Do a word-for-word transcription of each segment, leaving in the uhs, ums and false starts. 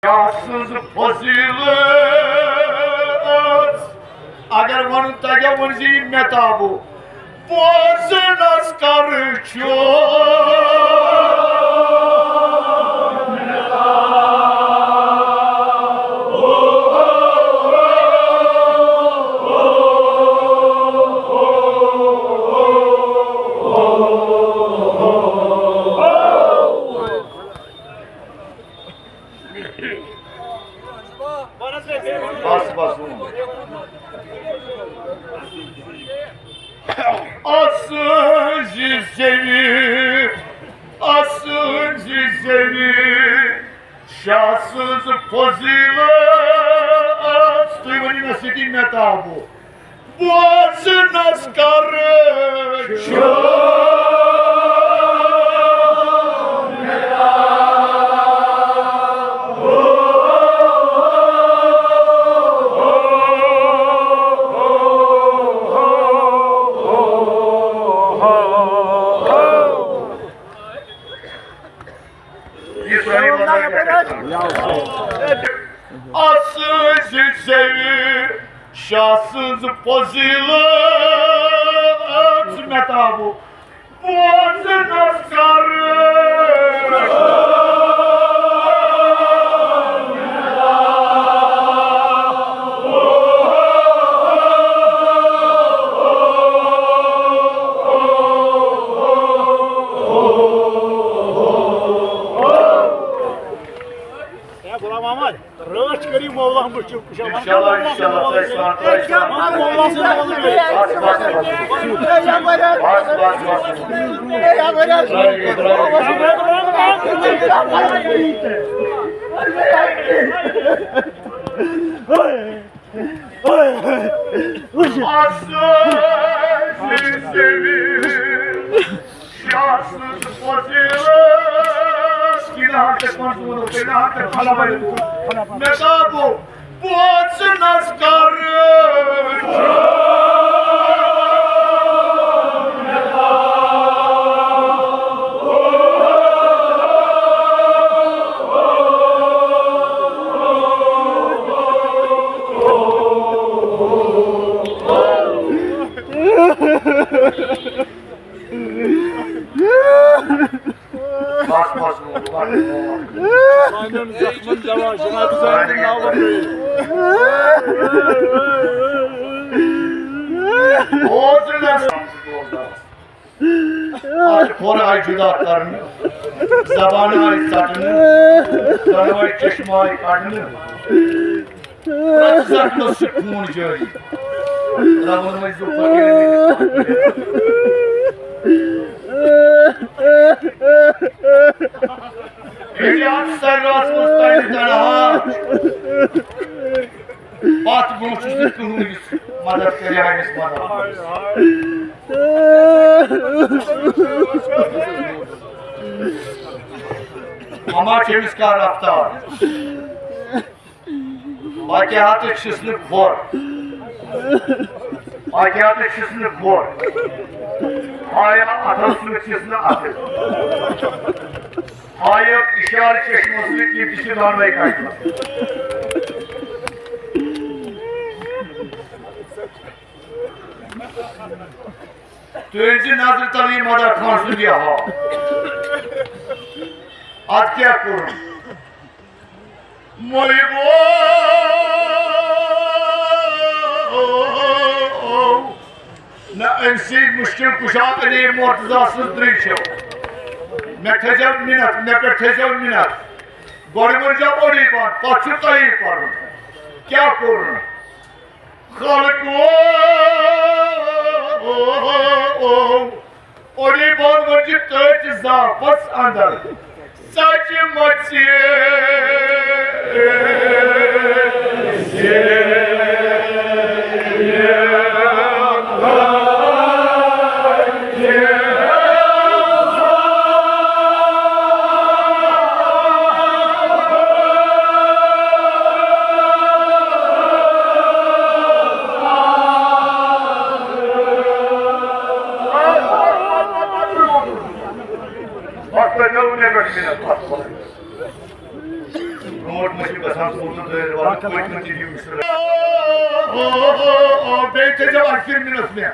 شاہ سٕنٛز فضیلت۔ اگر ونُن تگہِ، ؤنۍ زِ یہِ مےٚ تابو بوزنس کر چھُ۔ بس، بس، اۭں۔ اسٕنٛزِ زیوِ، اسٕنٛزِ زیوِ، شاہ سٕنٛز فضیلت۔ تُہۍ ؤنِو مےٚ سۭتی، مےٚ تابو بوزنس کر چھُ۔ یہِ سٲری وَنان۔ اسٕنٛزِ زیوِ، شاہ سٕنٛز فضیلت۔ مےٚ تابو بوزنس کر۔ ہے غلام محمد، رٲچھ کٔرِو مولا مٔشِد۔ انشاءاللہ، انشاءاللہ، تۄہہِ سان، تۄہہِ سان۔ بس، بس، بس۔ بس، بس، بس۔ مےٚ تابو بوزنس کر۔ بس، بس، بس، بس۔ سانٮ۪ن زخمن دوا جناب سانٮ۪ن ناوَن۔ بوزنس۔ اَتھ کھۄر آیہِ جُدا کرنہٕ، زبان آیہِ ژٹنہٕ، دۄنوَے چشمہٕ آیہِ کڑنہٕ۔ پرٛٮ۪تھ زخمس چھُ خوٗن جٲری۔ رَبَن منٛز زُو فقیٖر۔ ییٚلہِ اَتھ سرَس منٛز تَلہِ تنہا، پَتھ برٛونٛہہ چھُس نہٕ کٕہٕنۍ یُس مدد کرِ ہا أمِس مدد۔ اما چھِ أمِس کانٛہہ رفتار۔ واقعاتس چھِس نہٕ کھۄر۔ واقعاتس چھِس نہٕ کھۄر۔ آیا اتھس سۭتۍ چھِس نہٕ اتھٕ۔ آیا اشارٕ چشمس سۭتۍ، یِم تہِ چھِ دۄنوَے کتھٕ۔ تُہٕنٛزِ نظرِ تل یہِ مدر خان سُنٛد یہِ حال۔ اتھ کیٛاہ کوٚرُن؟ مٔلۍ گوٚو۔ نہ، أمۍ سٕنٛدۍ مُشکِل کُشا علی مرتضیٰ سٕنٛز درٕے چھو۔ مےٚ تھٲیزیو مِنت، مےٚ پٮ۪ٹھ تھٲیزیو مِنت۔ گۄڈٕ ؤنۍزیو اوٚڑُے بنٛد، پتہٕ چھُ تۄہی پرُن۔ کیٛاہ کوٚرُن؟ خلقو، اوٚڑُے بنٛد ؤنۍزِ تٔتھۍ زافس اندر۔ ژچہِ مژِ۔ برونٛٹھ ما چھِ گژھان سکوٗل تہٕ دٲرۍ والُن، پٔتۍ کِنۍ تہِ دِیِو مِسرٕ۔ او، او، او، او، بیٚیہِ تھٲیزیو اَکہِ پھِرِ مِنَس مےٚ۔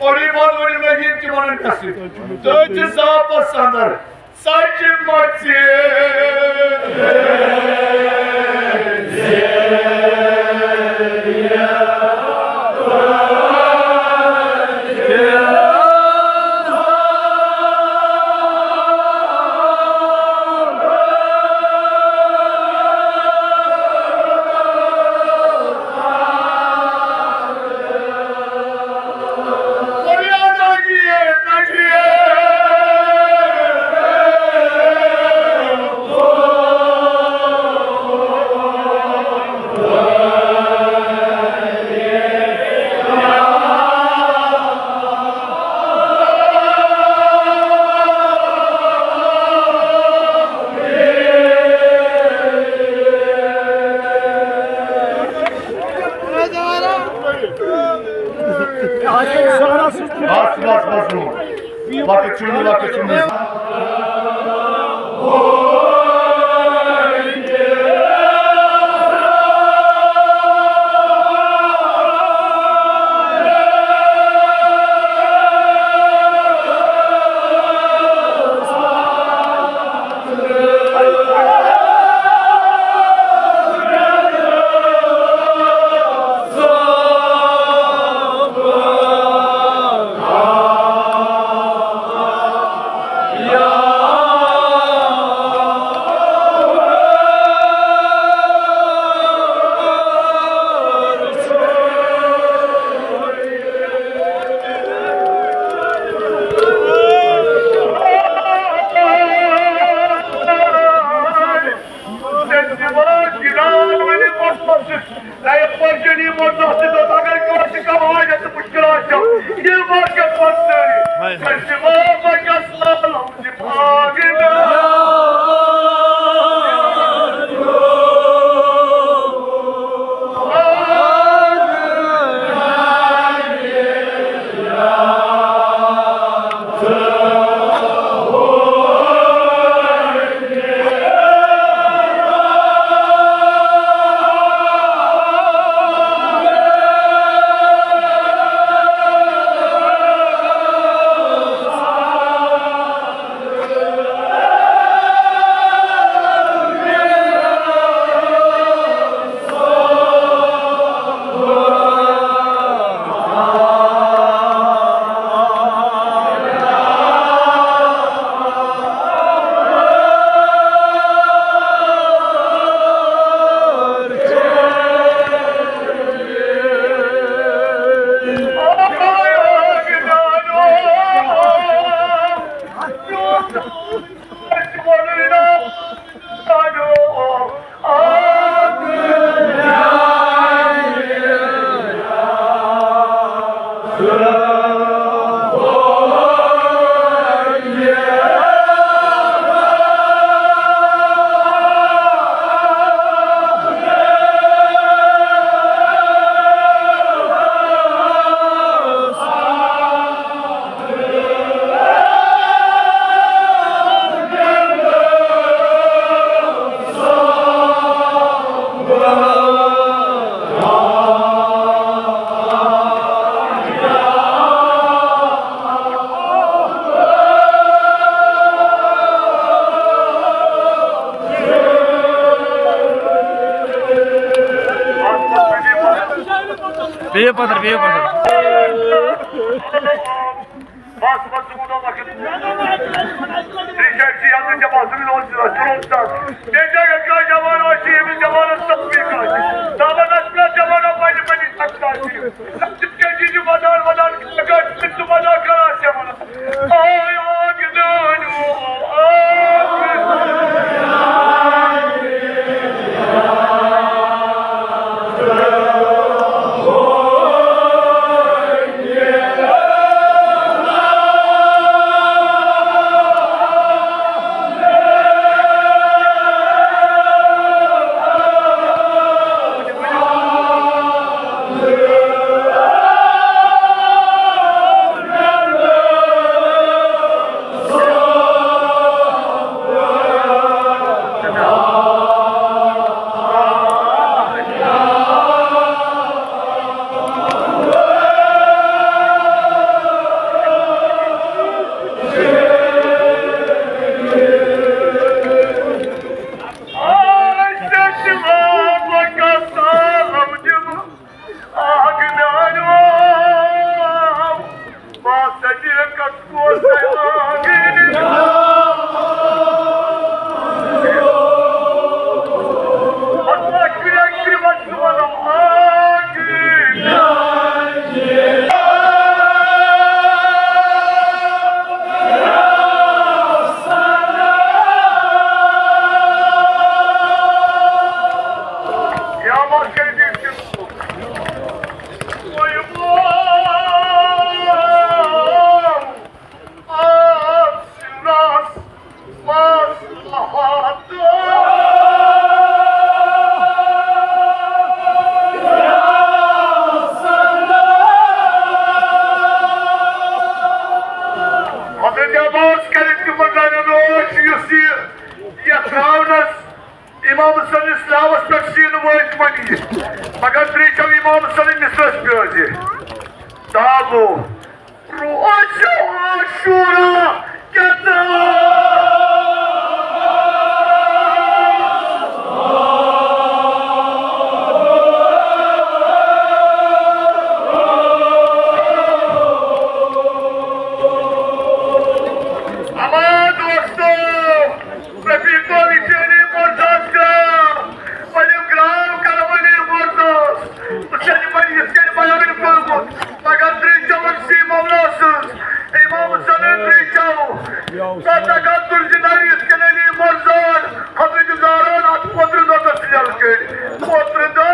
اوٚرُے وَن وۄنۍ یِمَے یِم تہِ وَنَن مےٚ سۭتۍ۔ تٔتھۍ زاپَس اَندَر ژَچہِ مَژِ۔ بس، بس، بس، برونٛٹھ۔ وقت چھُنہٕ، وقت چھُنہٕ۔ بِہِو پَتھَر، بِہِو پَتھَر۔ بس، بس، ژٕ کوٗتاہ وقت؟ ٹھیٖک چھا، ٹھیٖک چھا، ژٕ کیٛاہ باسان، مےٚ اوس یہِ رَٹُن اوس تَتھ۔ بیٚیہِ چھا یَتھ کانٛہہ جوان آسہِ، ییٚمِس جوانَس تَکلیٖف آسہِ۔ دَپان آسہِ، پرٛٮ۪تھ جوان آسہِ پنٛنہِ پنٛنہِ سَتھ آسہِ۔ تِتھ کٔنۍ چھِ یہِ وَدان وَدان کَران، ژٕ وَدان کَران آسہِ وَنان۔ آے آ گِنٛدان، آ۔ امام حسن اسلامس پٮ۪ٹھ سیٖنہٕ وٲتۍ وۄنۍ یہِ، مگر ترٛیٚیہِ چھو امام حسن مصرس پٮ۪ٹھ زِ تابو روز عاشورا کیٛاہ دۄہ۔ اما دوستو، رفیق علی چینی مرداس gram, William gram Karauli مرداس، Hussain بھائی یِتھ کٔنۍ بیان کوٚرمُت، مگر ترٛیٚیہِ چون سی مولا سٕنٛز، امام حسین ترٛیٚیہِ چو، تہٕ تقدر جناب یِتھ کٔنۍ علی مرداس، حضرت زہرا اتھ پوترٕ دۄدس یَلہٕ کٔرۍ، پوترٕ دۄد